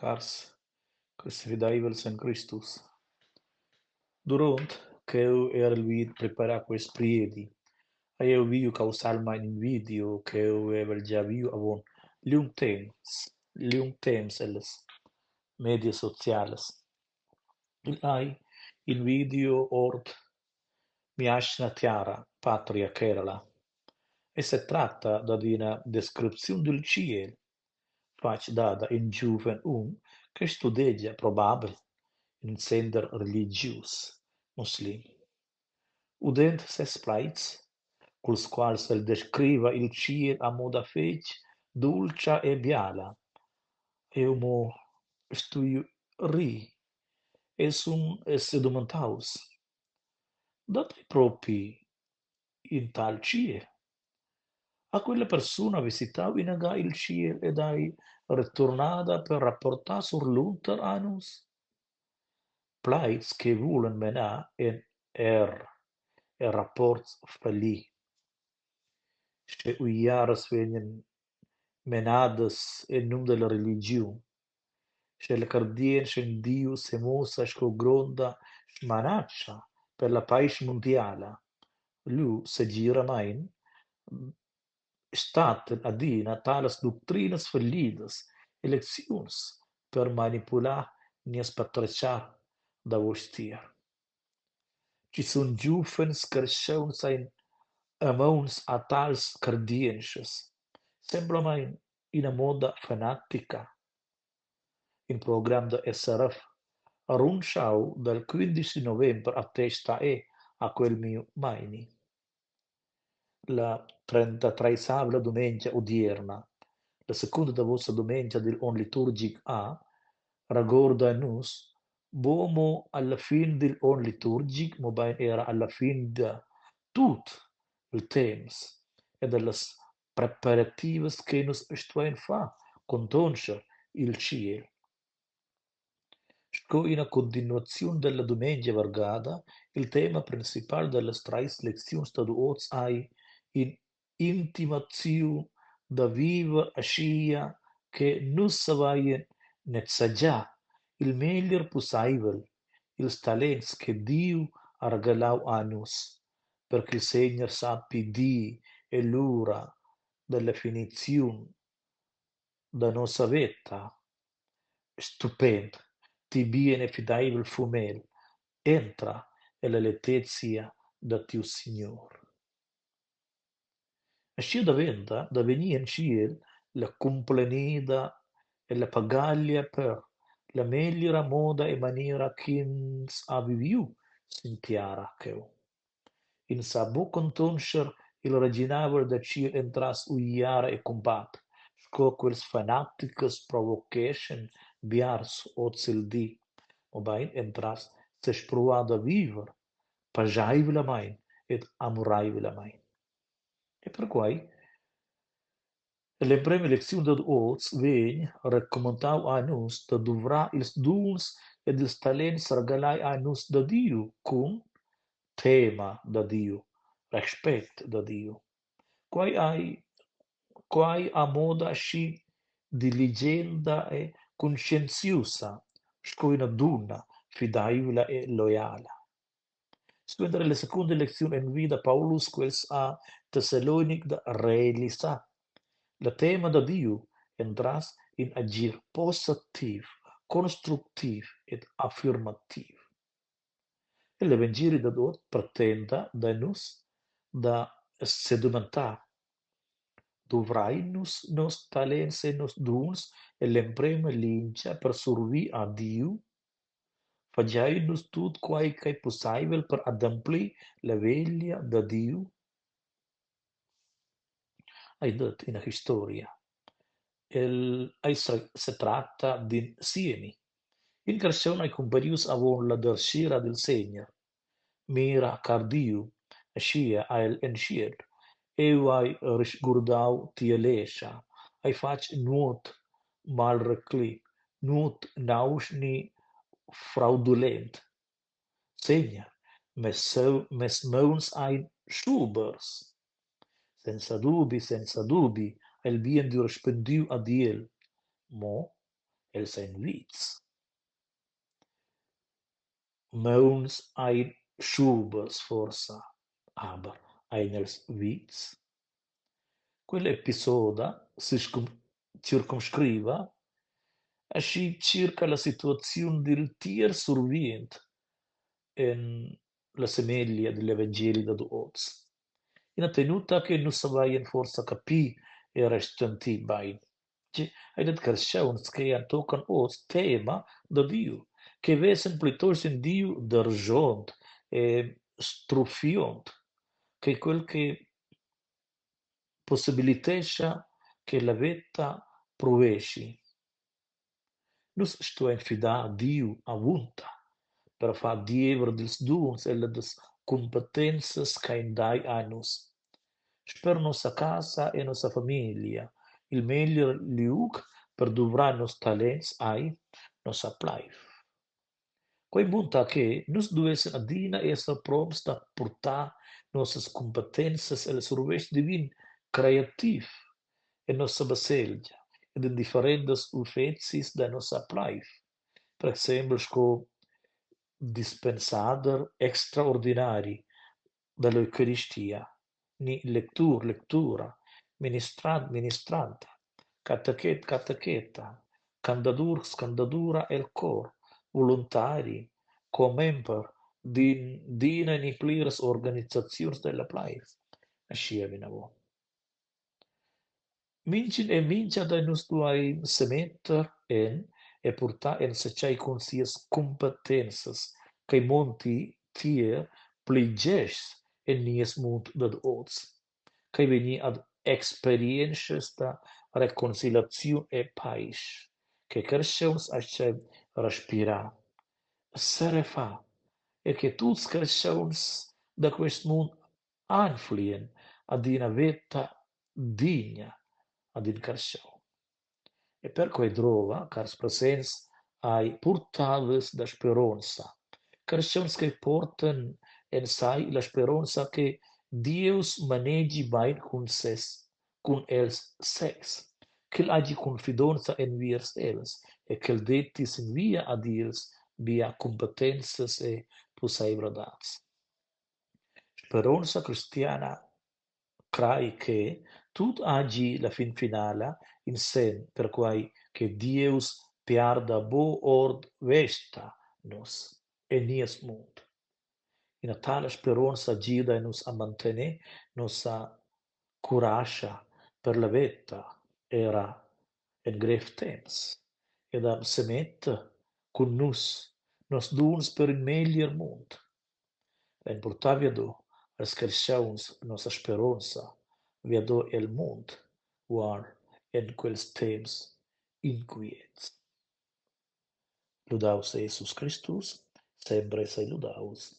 Cars fideivels en Cristus. Duront ch'jeu erel vid preparar quest priedi, hai jeu viu causalmein in video ch'jeu vevel gia viu avon liung temps, liung temps ellas medias socialas. Igl ei in video ord mia atgna tiara, patria Kerala. Ei setracta dad ina descripziun dil tschiel fatg dad in giuven um che studegia probabel in center religius muslim. Udend ses plaids, culs quals el descriva il tschiel a moda fetg dultscha e biala, hai jeu mo stuiu rir e sun sedumandaus: Dat ei propi in tal tschiel? Ha quella persuna visitau inaga il tschiel ed ei returnada per rapportar surlunder a nus? Plaids che vulan menar en err e rapports falli. Sche uiaras vegnan menadas en num dalla religiun, sche la cardientscha en Diu semuossa sco gronda smanatscha per la paisch mundiala, lu segiramein stattan adina talas ductrinas fallidas e lecziuns per manipular nies patratgar davostier. Schizun giuvens carstgauns ein amauns a tals cardientschas, semplamein ina moda fanatica. In program da SRF Rundschau dal 15 november attesta è a quel miu meini. La trentatreisavla dumengia odierna, la secunda davosa dumengia digl onn liturgic A, regorda nus buca mo alla fin digl onn liturgic, mobein era alla fin da tut il temps e dallas preparativas che nus stuein far contonscher il tschiel. Sco ina cuntinuaziun dalla dumengia vargada, il tema principal dallas treis lecziuns dad oz ei in'intimaziun da viver aschia che nus saveien nezegiar il meglier pusseivel ils talents che Diu ha regalau a nus, per ch'il Segner sappi dir ell'ura dalla finiziun da nossa veta. Stupent, ti bien e fideivel fumegl, entra ella letezia da tiu signur. Aschia daventa da vegnir en tschiel la cumplenida e la pagaglia per la megliera moda e maniera ch'ins ha viviu sin tiara cheu. Ins sa buca contonscher il reginavel da tschiel entras uiara e cumbat, sco quels fanatichers provocheschan biars ozildi, mobein entras sespruar da viver pascheivlamein ed amureivlamein. E perquei Ell'emprema lecziun dad oz vegn recumandau a nus da duvrar ils duns ed ils talents regalai a nus da Diu cun tema da Diu, respect da Diu. Quei ei quei a moda aschi diligenta e cunscienziusa sco ina dunna fideivla e loiala. Suenter la secunda lecziun envida Paulus quels a Tessalonic da realisar la tema da Diu entras in agir positiv, constructiv ed affirmativ. El evangeli dad oz pretenda da nus da sedomentar. Duvrein nus nos talents e nos duns ell'emprema lingia per survir a Diu? Fagein nus tut quei ch'ei pusseivel per ademplir la veglia da Diu? Ei dat ina historia. El ei setracta d'in siemi. In carstgaun ei cumparius avon la derschira dil Segner. Mira, car Diu, aschia ha el entschiet. Eu hai risguardau tia lescha, hai fatg nuot malrecli, nuot nausch ni fraudulent. Segner, mes mes mauns ein schubers. Senza dubi, senza dubi, ha il bien Diu respondiu ad el. Mo. Els ein vits. Mauns ein schubers forsa, aber ein els vits? Quella episoda circumscriva aschi circa la situaziun dil tierz survient en la semeglia digl evangeli dad oz. Ina tenuta che nus saveien forsa capir e resentir bein. Gie, ei dat carstgauns che han tochen oz tema da Diu, che vesan plitost in Diu derschont e struffiont che quel che possibilitescha che la veta proveschi. Nus stuein fidar Diu avunda per far diever dils duns e las cumpetenzas ch'ein dai a nus. Sper nossa casa e nossa famiglia, il meglier liug per duvrar nos talents ei nossa pleiv. Quei munta che nus duessen adina esser promts da purtar nossas cumpetenzas el survetsch divin creativ en nossa baselgia ed en differentas uffecis da nossa pleiv, per exempel sco dispensader extraordinari dall'eucaristia ni lectur, lectura, ministrant, ministranta, catechet, catecheta, cantadur, scantadura el chor, voluntari, commember d'in d'ina ni pliras organisaziuns dalla pleiv, aschia vinavon. Mintgin e mintga da nus duai semetter en e purtar enzatgei cun sias cumpetenzas ch'ei munti tier pli gests en nies mund dad oz. Quei vegni ad experientschas da reconciliaziun e paisch che carstgauns astgan respirar, serefar e che tuts carstgauns da quest mund anflien ad ina veta digna ad in carstgaun. E perquei drova, cars presents, ei purtaders da speronza, carstgauns che portan en sai la speronza che Dieus manegi bein cun ses cun els sezs, ch'el hagi confidonza enviers els e ch'el detti sin via ad els bia cumpetenzas e pusseivladads. Speronza cristiana crai che tut hagi la finfinala in senn perquai che Dieus piarda buc ord vesta nus e nies mund. Ina tala speronza gida nus a mantener nossa curascha per la veta era en grev temps ed a semetter cun nus nos duns per in meglier mund. Lein purtar viado als carstgauns nossa speronza viado el mund ual en quels temps inquiets. Ludaus sei Jesus Cristus, sempre sei ludaus.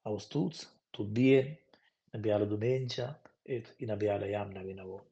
A vus tuts, tut bien, ina biala dumengia ed ina biala jamna vinavon.